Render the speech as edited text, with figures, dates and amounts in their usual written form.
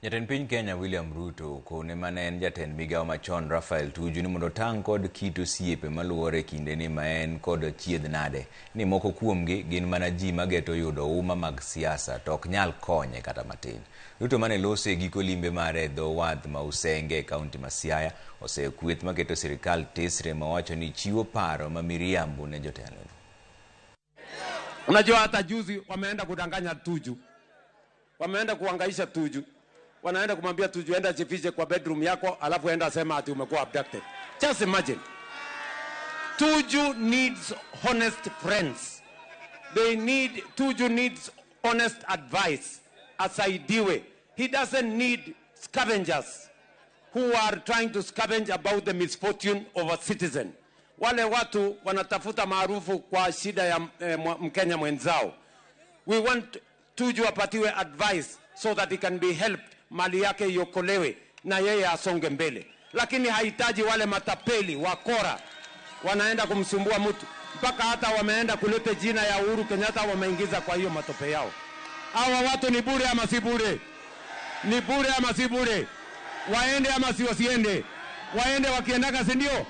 Jatend piny Kenya William Ruto okone mane en jatend migao machon Raphael Tuju ni mondo otang' kod kit osiepe maluore kindeni ma en kod achiedh nade ni moko kuomgi gin mana ji mageto yudo uma mag siasa to ok nyal konye kata matin. Ruto mane loso e giko limbe mare e dho wath ma Usenge e kaunti ma Siaya oseyo kweth maketo sirikal tesre mawacho ni chiwo paro ma miriambo ne jotelo. Unajua hata juzi wameenda kudanganya Tuju, wameenda kuhangaisha Tuju, wanaenda kumwambia Tuju, enda jifiche kwa bedroom yako, alafu enda sema ati umekuwa abducted. Just imagine. Tuju needs honest friends. They need, Tuju needs honest advice. Asaidiwe. He doesn't need scavengers who are trying to scavenge about the misfortune of a citizen. Wale watu wanatafuta maarufu kwa shida ya Mkenya mwenzao. We want Tuju apatiwe advice so that he can be helped, mali yake iokolewe na yeye asonge mbele, lakini hahitaji wale matapeli wakora wanaenda kumsumbua mtu mpaka hata wameenda kuleta jina ya Uhuru Kenyatta wameingiza kwa hiyo matope yao. Hawa watu ni bure ama si bure? Ni bure ama si bure? Waende ama si wasiende? Waende wakiendaka, si ndio?